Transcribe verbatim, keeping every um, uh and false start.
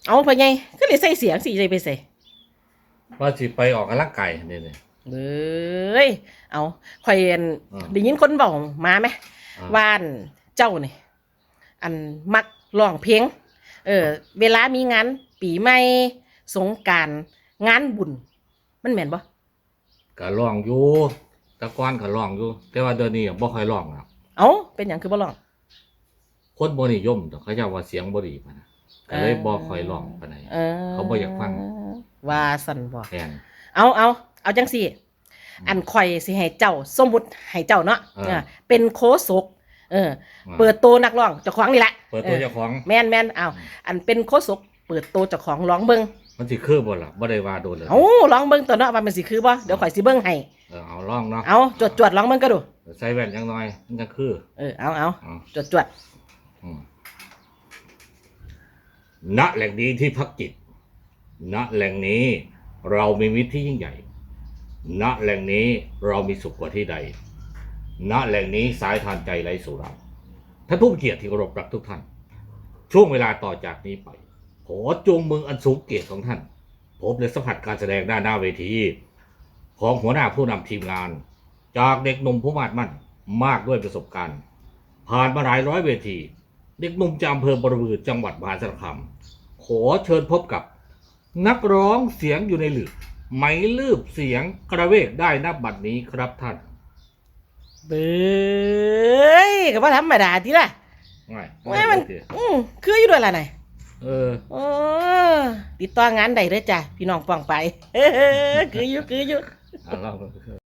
เอาพ่อใหญ่ คือได้ใส่เสียงสิได้ไปใส่ ว่าสิไปออกกำลังกายนี่นี่ เอ้ย เอา ข่อยอัน อ่า ได้ยินคนเว้ามาไหม อ่า ว่าอันเจ้านี่ อันมักร้องเพลง เออ เวลามีงานปีใหม่ สงกรานต์ งานบุญ มันแม่นบ่ ก็ร้องอยู่ แต่ก่อนก็ร้องอยู่ แต่ว่าเดี๋ยวนี้บ่ค่อยร้องแล้ว เอ้า เป็นหยังคือบ่ร้อง คนบ่นิยมดอก เขาเจ้าว่าเสียงบ่ดีปานนั้น ก็เลยบ่ค่อยร้องปานใด เออ เขาบ่อยากฟัง ว่าซั่นบ่ แม่น เอา เอา เอาจังซี่ อืม อันข่อยสิให้เจ้า สมมุติให้เจ้าเนาะ เออ เออ เป็นโฆษก เออ อ่า เปิดตัวนักร้องเจ้าของนี่แหละ เปิดตัวเจ้าของ เออ แม่นๆ เอา อืม อันเป็นโฆษก เปิดตัวเจ้าของ ลองเบิ่ง มันสิคือบ่ล่ะ บ่ได้ว่าโดนเลย เอ้า ลองเบิ่งตัวเนาะ ว่ามันสิคือบ่ เดี๋ยวข่อยสิเบิ่งให้ เออ เอาลองเนาะ เอา จวดๆ ลองเบิ่งก็ดู ใส่แว่นจังหน่อย มันจังคือ เออ เอา เอา เอา จวดๆ อืม ณ แหล่งนี้ที่พักจิต ณ แหล่งนี้เรามีมิตรที่ยิ่งใหญ่ ณ แหล่งนี้เรามีสุขกว่าที่ใด ณ แหล่งนี้สายทานใจไร้สุรา ท่านผู้มีเกียรติที่เคารพรักทุกท่าน ช่วงเวลาต่อจากนี้ไป ขอจงมืออันสูงเกียรติของท่าน พบและสัมผัสการแสดงด้านหน้าเวที ของหัวหน้าผู้นำทีมงาน จากเด็กหนุ่มผู้มาดมั่น มากด้วยประสบการณ์ ผ่านมาหลายร้อยเวที เด็กหนุ่มจากอำเภอบรบือ จังหวัดมหาสารคาม ขอเชิญพบกับ นักร้องเสียงอยู่ในหลืบ ไหมลืบเสียงกระเวกได้นับบัดนี้ครับท่าน เบ้ย ก็บ่ธรรมดาติล่ะ ง่าย ว่ามัน อืม คืออยู่ด้วยล่ะน่ะ เออ โอ้ ติดต่องานได้เด้อจ้ะ พี่น้องป้องไป คืออยู่ คืออยู่ อ่ะ ลองเบิ่ง